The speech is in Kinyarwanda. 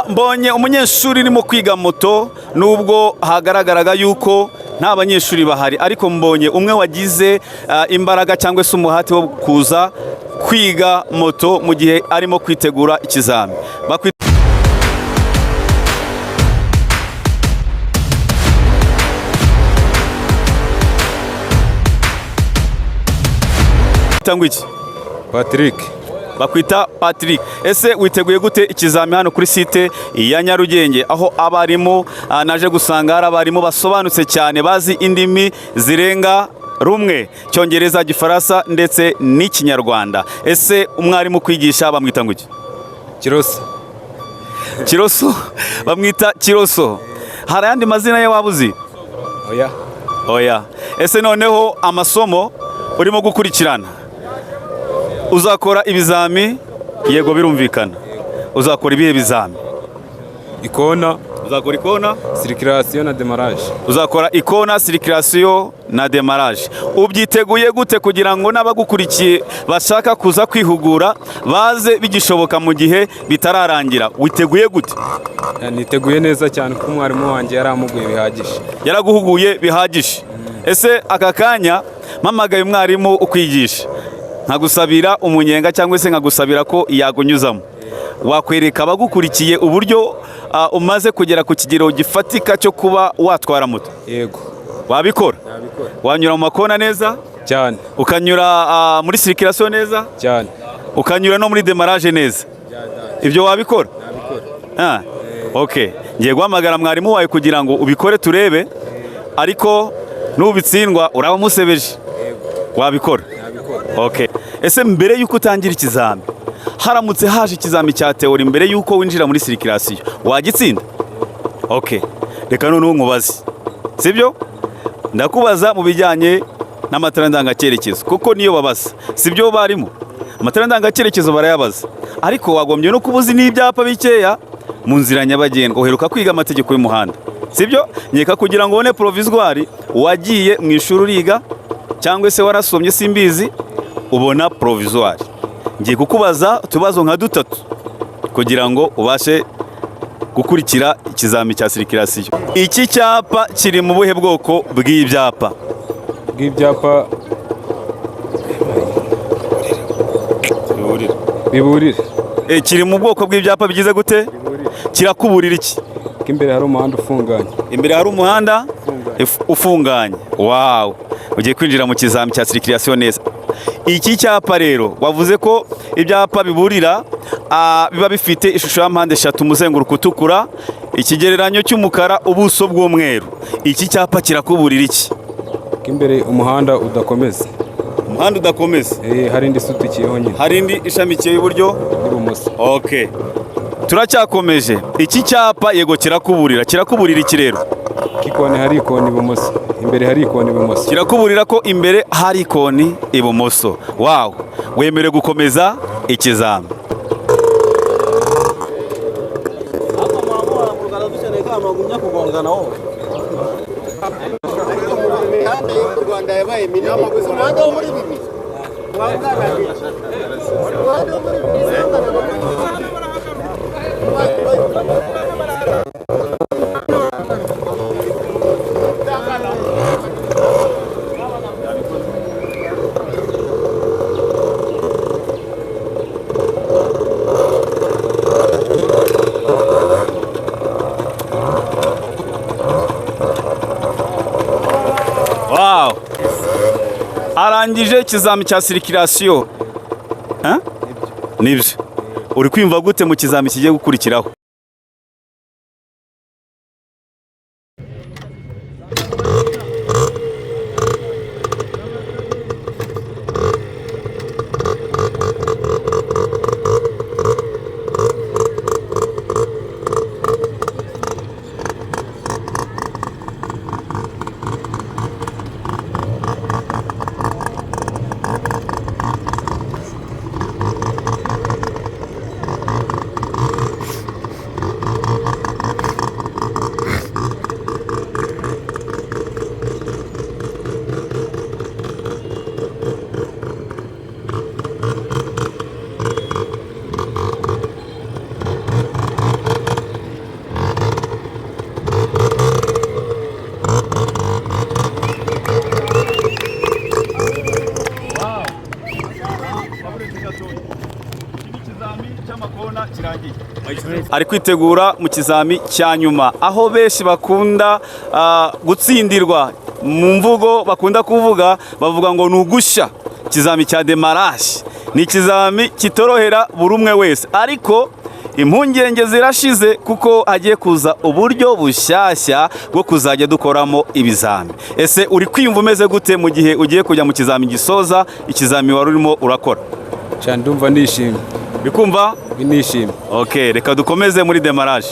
Mbonye umunyeshuri urimo kwiga moto, nubwo hagaragaraga yuko nta banyeshuri bahari, ariko mbonye umwe wagize imbaraga cyangwa se umuhate wo kuza kwiga moto mu gihe arimo kwitegura ikizami. Bakwita ngo iki? Patrick. Bakwita Patrick. Ese witeguye gute ikizami hano kuri site ya Nyarugenge, aho abarimu naje gusanga hari abarimu basobanutse cyane, bazi indimi zirenga rumwe, Cyongereza, Gifaransa ndetse n'Ikinyarwanda? Ese umwarimu kwigisha bamwita ngo iki? Kiroso. Kiroso, bamwita Kiroso. Hari ayandi mazina ye waba uzi? Oya. Oya. Ese noneho amasomo urimo gukurikirana, uzakora ibizami? Yego, birumvikana. Uzakora ibihe bizami? Ikona. Uzakora ikona? Circulation na démarrage. Uzakora ikona, circulation na démarrage. Ubyiteguye gute kugira ngo n'abagukurikiye bashaka kuza kwihugura baze bigishoboka mu gihe bitararangira? Witeguye gute? Niteguye neza cyane kuko umwarimu wanjye yaramuguye bihagije. Yaraguhuguye bihagije. Ese aka kanya mpamagaye umwarimu ukwigisha, nkagusabira umunyenga cyangwa se nkagusabira ko yagunyuzamo, wakwereka abagukurikiye uburyo umaze kugera ku kigero gifatika cyo kuba watwara moto? Yego. Wabikora? Nabikora. Wanyura mu makona neza? Cyane. Ukanyura muri circulation neza? Cyane. Ukanyura no muri démarrage neza? Ibyo wabikora? Nabikora. Ok, ngiye guhamagara mwarimu wawe kugira ngo ubikore turebe, ariko nubitsindwa uraba umusebeje. Wabikora? Nabikora. Ok. Ese mbere y'uko utangira ikizami, haramutse haje ikizami cya théorie mbere y'uko winjira muri circulation, wagitsinda? Ok, reka noneho nkubaze, sibyo? Ndakubaza mu bijyanye n'amatara ndangacyerekezo, kuko niyo babaza, sibyo? Barimo amatara ndangacyerekezo barayabaza, ariko wagombye no kuba uzi n'ibyapa bikeya mu nzira nyabagendwa. Uheruka kwiga amategeko y'umuhanda, sibyo? Nkeka kugira ngo ubone provisoire wagiye mu ishuri uriga, cyangwa se warasomye, simbizi, ubona provisoire. Ngiye kukubaza utubazo nka dutatu kugira ngo ubashe gukurikira ikizami cya circulation. Iki cyapa kiri mu buhe bwoko bw'ibyapa? Bw'ibyapa biburira. Kiri mu bwoko bw'ibyapa bigize gute? Kirakuburira iki? Ko imbere hari umuhanda ufunganye. Imbere hari umuhanda ufunganye. Wow, ugiye kwinjira mu kizami cya circulation neza. Iki cyapa rero, wavuze ko ibyapa biburira biba bifite ishusho ya mpande eshatu, umuzenguruko utukura, ikigereranyo cy'umukara, ubuso bw'umweru. Iki cyapa kirakuburira iki? Ko imbere umuhanda udakomeza. Umuhanda udakomeza. Hari indi isutukiyeho nyine. Hari indi ishamikiye iburyo? N'ibumoso. Ok, turacyakomeje. Iki cyapa, yego, kirakuburira. Kirakuburira iki rero? Ko ikoni, hari ikoni ibumoso, imbere hari ikoni ibumoso. Kirakuburira ko imbere hari ikoni ibumoso. Wow, wemerewe gukomeza ikizami. Kugongana wowe. Imihanda yo mu Rwanda yabaye minini. Umuhanda wo muri bibiri, umuhanda wo muri bibiri. Wow, arangije ikizami cya circulation. Nibyo? Uri kwiyumva gute mu kizami kigiye gukurikiraho? Ari kwitegura mu kizami cya nyuma, aho benshi bakunda gutsindirwa. Mu mvugo bakunda kuvuga, bavuga ngo ni ugushya. Ikizami cya démarrage ni ikizami kitorohera buri umwe wese, ariko impungenge zirashize kuko hagiye kuza uburyo bushyashya bwo kuzajya dukoramo ibizami. Ese uri kwiyumva umeze gute mu gihe ugiye kujya mu kizami gisoza ikizami wari urimo urakora? Cyane, ndumva nishimye. Bikumva? Nishimye. Ok, reka dukomeze muri démarrage.